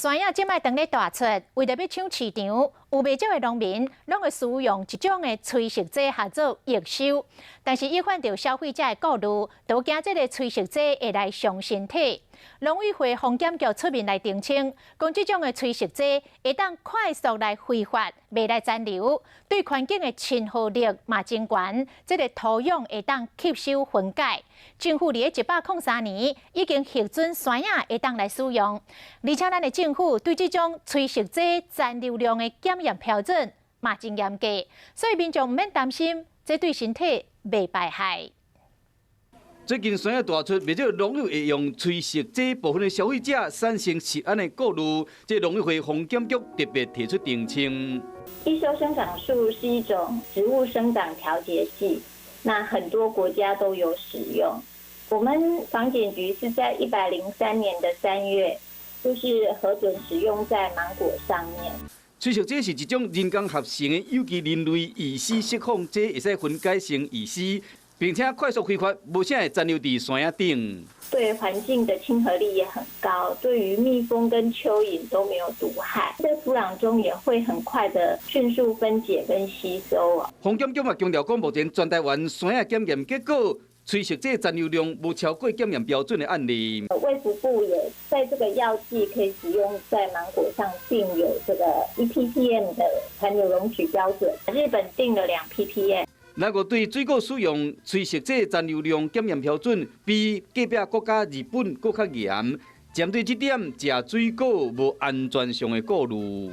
山仔這擺當咧大出，為著欲搶市場，有袂少的農民攏會使用一種的催熟劑合做液收，但是引發著消費者的顧慮，都驚這个催熟劑會來傷身體。農委會防檢局出面來澄清，講這種的催熟劑會當快速來揮發，袂來殘留，對環境的親和力嘛真懸，這个土壤會當吸收分解。政府佇咧103年已經核准山仔會當來使用，而且咱的政府對這種催熟劑殘留量的檢驗標準嘛真嚴格，所以民眾毋免擔心，這對身體袂敗害。最近山仔大出，袂少農友會用催熟劑，部分的消費者產生食安的顧慮。這農委會防檢局特別提出澄清。液收生長素是一種植物生長調節劑，那很多國家都有使用。我們防檢局是在103年的3月，就是核准使用在芒果上面。催熟劑是一種人工合成的有機磷類乙烯釋放劑，會使分解成乙烯，並且快速揮發，無啥會殘留佇山仔頂。對環境的親和力也很高，對於蜜蜂跟蚯蚓都沒有毒害，在土壤中也會很快的迅速分解跟吸收。防檢局嘛強調講，目前全台灣山仔檢驗結果，催熟劑殘留量無超過檢驗標準的案例。衛福部也在這個藥劑可以使用在芒果上定有這個1 ppm 的殘留容許標準，日本定了2 ppm。那個對水果使用催熟劑殘留量檢驗標準，比隔壁國家日本閣較嚴。針對這點，食水果無安全上的顧慮。